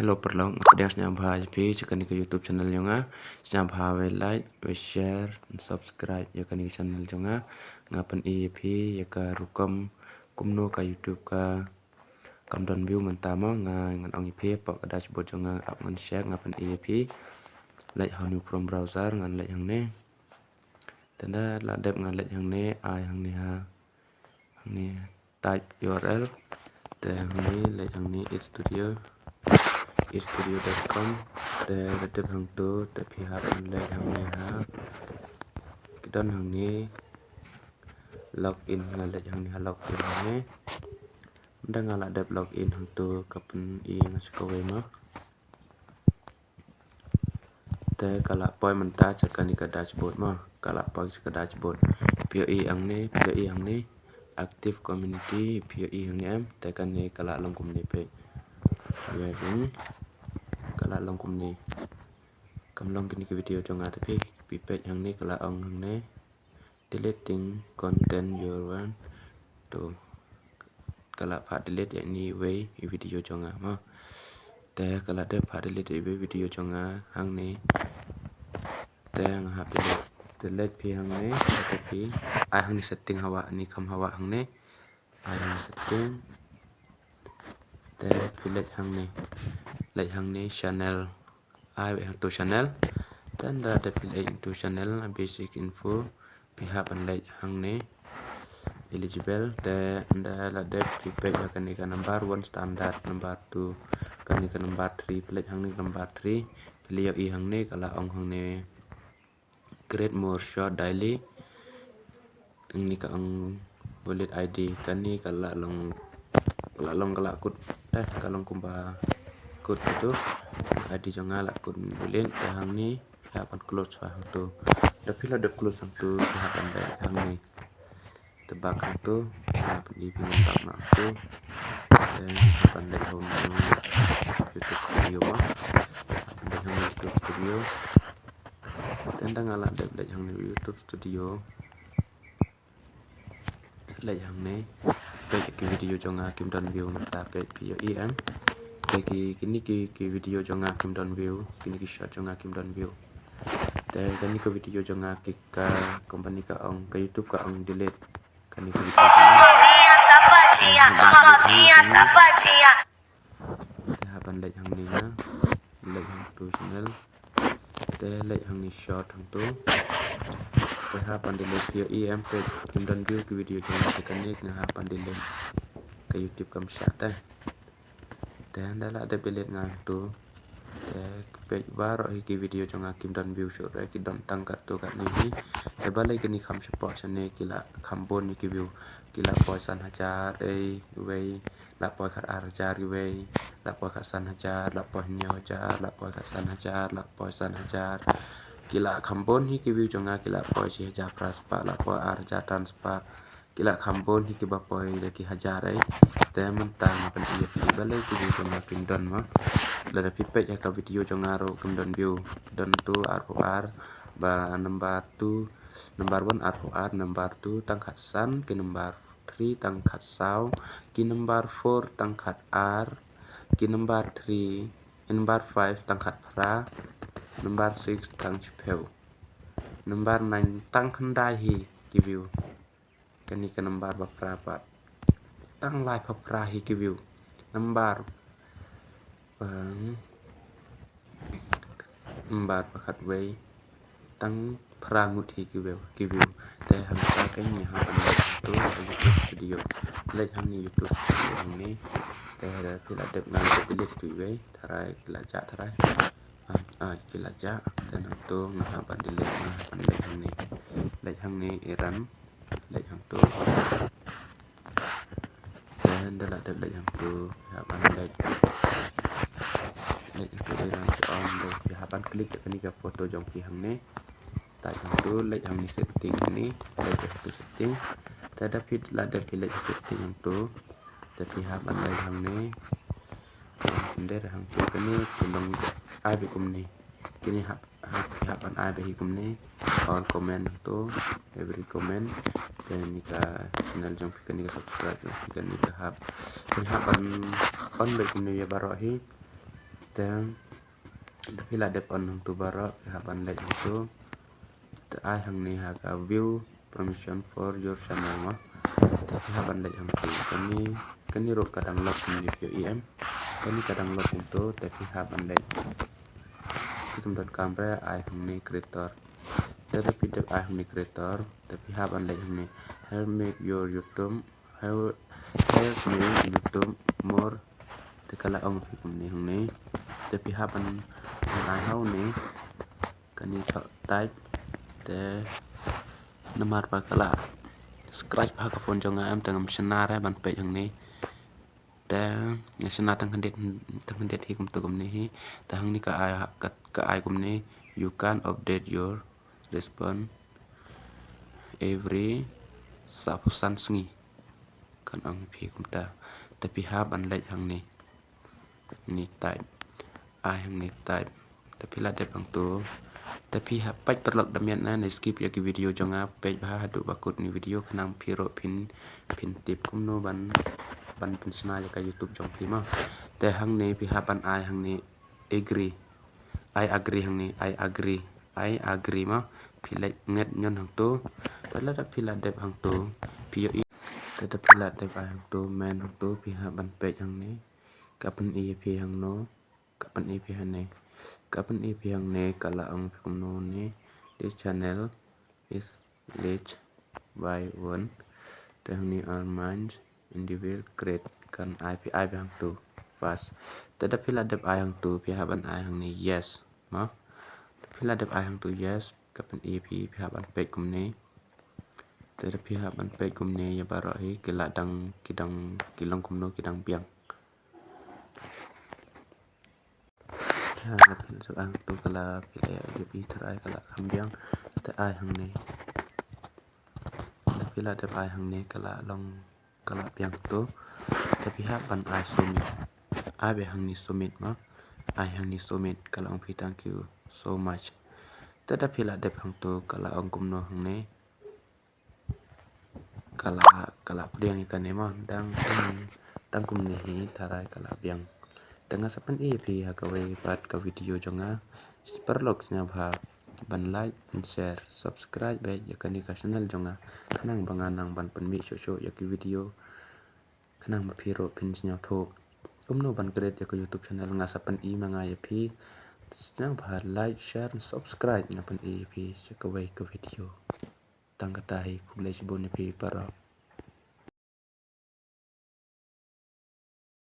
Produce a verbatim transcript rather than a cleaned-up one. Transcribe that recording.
Hello paralok, nga pdiang sngewbha ïa phi sha kane ka YouTube channel jong nga. Sngewbha wei like, wei share, subscribe ïa kane ka channel jong nga. Nga pyni ïa phi ïa ka rukom kumno ka YouTube ka kam don view mynta mo. Nga ngan ong ïa phi hapoh ka dashboard jong nga, ap ngan check, nga pyni ïa phi. Leit ha u Chrome browser, ngan leit hangne. Te ynda la dep nga leit hangne, ai hangne ha, hangne type U R L. Te hangne leit hangne It Studio, it studio dot com. Te la dep hangto te phi hap ban leit hangne ha, ki don hangne login, nga leit hangne ha login hangne. Ynda nga la dep login hangto ka pyni nga sha kawei mo. Te ka la poi mynta sha kane ka dashboard mo, ka la poi sha ka dashboard. Phi ïohi hangne, phi ïohi hangne active community, phi ïohi hangne em. Te kane ka la long kumne peit. Wei bun ka la long kumne. Kam long kine ki video jong nga te phi, phi peit hangne ka la ong hangne deleting content you want to. Ka la phah delete ïa ine iwei i video jong nga mo. Te ka la dep phah delete ïa iwei video jong nga hangne. Te nga hap delete, delete phi hangne, te phi ai hangne setting hawa, ine kham hawa hangne. Ai hangne setting. Te phi leit hangne, leit hangne channel. Ai wei hangto channel. Te ynda dep phi leit hangto channel, basic info, phi hap ban leit hangne eligible. Te ynda la dep phi peit ha kane ka number one standard, number two, kane ka number three, phi leit hangne number three. Phi leit ïohi hangne ka la ong hangne create more short daily. Hangne ka ong bullet I D, kane ka la long, ka la long ka la kut, eh, ka long kumba kut tu. I D jong nga la kut bullet, te hangne phi hap ban close ha hangto. Ynda phi la dep close hangto, phi hap ban leit hangne. Te back hangto, phi hap ban ïa phi ngan back ma hangto. Te phi hap ban leit ha u YouTube Studio mo. Leit ha u YouTube Studio. Te ynda nga la dep leit hangne YouTube Studio, leit hangne. Peit ki video jong nga kim don view mynta, peit phi ïohi em. Te ki, kine ki, ki video jong nga kim don view, kine ki short jong nga kim don view. Te kane ka video jong nga ki, ka company ka ong, ka YouTube ka ong delete kane ka video jong nga. Te hap ban leit hangne nga, leit hangto channel. Te leit hangne short hangto. Te hap ban delete, phi ïohi em, peit kim don view ki video jong nga, te kane nga hap ban delete. Ka YouTube kam shah te. Te ynda la dep delete nga hangto, te peit baroh hi ki video jong nga kim don view shuh re, ki don tang katto katne hi. Te balei kine kham shapoh shane ki la kham bun hi ki view. Ki la poi san hajar ei wei, la poi khat ar hajar ei wei, la poi khat san hajar, la poi hynñiew hajar, la poi khat san hajar, la poi san hajar. Ki la kham bun hi ki view jong nga, ki la poi shi hajar phra spah, la poi ar hajar tan spah. Ki la kham bun hi kiba poi da ki hajar ei. Te mynta nga pyni ïa phi balei ki view jong nga kim don mo. Lada phi peit ha ka video jong nga ruh kim don view. Ki don tu arphew ar, ba number two, number one arphew ar, number two tang khat san, ki number three tang khat saw, ki number four tang khat ar, ki number three, number five tang khat phra, number six tang shiphew, number nine tang khyndai hi ki view. Kane ka number ba phra pat tang laiphew phra hi ki view. Number, um, number ba khatwei tang phra ngut hi ki view, ki view. Te hangta kein ngi hap ban leit hangto ha YouTube Studio. Leit hangne YouTube Studio hangne. Te lada phi la dep, nga la dep delete tu iwei, tharai ki la jah tharai. Ah, ah, ki la jah. Te nangto nga hap ban delete, nga hap ban leit hangne. Leit hangne i run. Leit hangto. Te ynda la dep leit hangto, phi hap ban leit. Leit hangto, leit hangto, um, phi hap ban click ïa kane ka photo jong phi hangne. Type hangto, leit hangne setting hangne, leit hangto setting. Te da phi la dep phi leit setting hangto, te phi hap ban leit hangne. Ynda hangto kane phi long ai beit kumne. Kine hap, hap, hap ban ai beit hi kumne. All comment hangto, every comment. Kane ka channel jong phi, kane ka subscribe jong phi, kane ka hap. Phin hap ban on beit kumne ïa baroh hi. Te da phi la dep on hangtu baroh, phi hap ban leit hangtu. Te ai hangne ha ka view permission for your channel mo. Te phi hap ban leit hangtu. Kani, kani ruh ka dang lock kumne phi ïohi em. Kani ka dang lock kumtu, te phi hap ban leit. Ki tum don kamera, ai hangne creator. Te da phi dep ai hangne creator, te phi hap ban leit hangne help make your YouTube, help, help make YouTube more. Te ka la ong phi kumne hangne. Te phi hap ban ai hangne. Kani thoh type. Te namar ba ka la scratch ha ka phone jong nga em, te ngam shna re ban peit hangne. Te nga shna tang khyndiat, tang khyndiat hi kumtu kumne hi. Te hangne ka ai, ka, ka ai kumne, you can update your response every saphew san sngi. Kan ong phi kumta. Te phi hap ban leit hangne. Ni type. Ai hangne type. Te phi la dep hangtu. Te phi hap peit paralok da miet na, ne skip ïa ki video jong nga, peit bha haduh ba kut ni video khnang phi ruh phin, phin tip kumno ban, ban pynshna ïa ka YouTube jong phi mo. Te hangne phi hap ban ai hangne agree. I agree hangne, I agree. I agree mo. Phi leit nget ñion hangtu. Te lada phi la dep hangtu, phi ïohi. Te da phi la dep ai hangtu, men hangtu, phi hap ban peit hangne. Ka pyni ïa phi hangno. Ka pyni phi hangne. Ka pyni phi hangne, ka la ong phi kumno ne. This channel is leased by one. Te hangne are mine, individual create, kan ai phi, ai phi hangtu. Pass. Te da phi la dep ai hangtu, phi hap ban ai hangne yes mo. Te phi la dep ai hangtu yes, ka pyni phi, phi hap ban peit kumne. Te da phi hap ban peit kumne ïa baroh hi, ki la dang, ki dang, ki long kumno, ki dang biang. Ha, da phi la dep ai hangtu, ka la, phi la ïohi tharai ka la kham biang. Te ai hangne. Da phi la dep ai hangne, ka la long, ka la biang tu. Te phi hap ban ai submit. Ai beit hangne submit mo. Ai hangne submit, ka la ong phi thank you so much. Te da phi la dep hangtu, ka la ong kumno hangne. Ka la, ka la pdiang ïa kane mo, dang, dang, dang kumne hi tharai ka la biang. Te nga sa pyni ïa phi ha kawei pat ka video jong nga. Paralok sngewbha ban like, ban share, subscribe beit ïa kane ka channel jong nga. Khnang ba nga nang ban pynmih shuh shuh ïa ki video. Khnang ba phi ruh phin sngewthuh kumno ban create ïa ka YouTube channel, nga sa pyni ma nga ïa phi. Sngewbha like, share, subscribe, nga pyni ïa phi sha kawei ka video. Tang kata hi, khublei shibun ïa phi paralok.